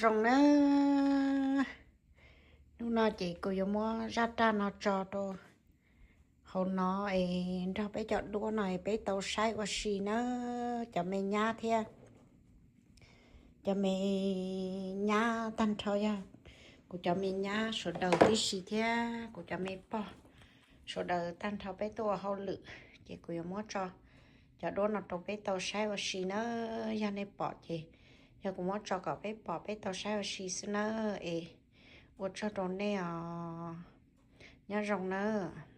Zoo na, hnub no ces kuv yuav muab zaj raj no tso rau hauv no es nrog peb cov duab no es peb tau saib ua si na, cov me nyab thiab cov me nyab tag nrho, yog kuv cov me nyab sawv daws tib si thiab kuv cov me pog sawv daws tag nrho peb tuaj ua hauj lwm, ces kuv yuav muab tso cov duab no rau peb tau saib ua si na. Yog nej pom ces, yog kuv muab tso kom peb pom peb tau saib ua si xwb na, es ua tsaug rau nej os. Nyob zoo nawb.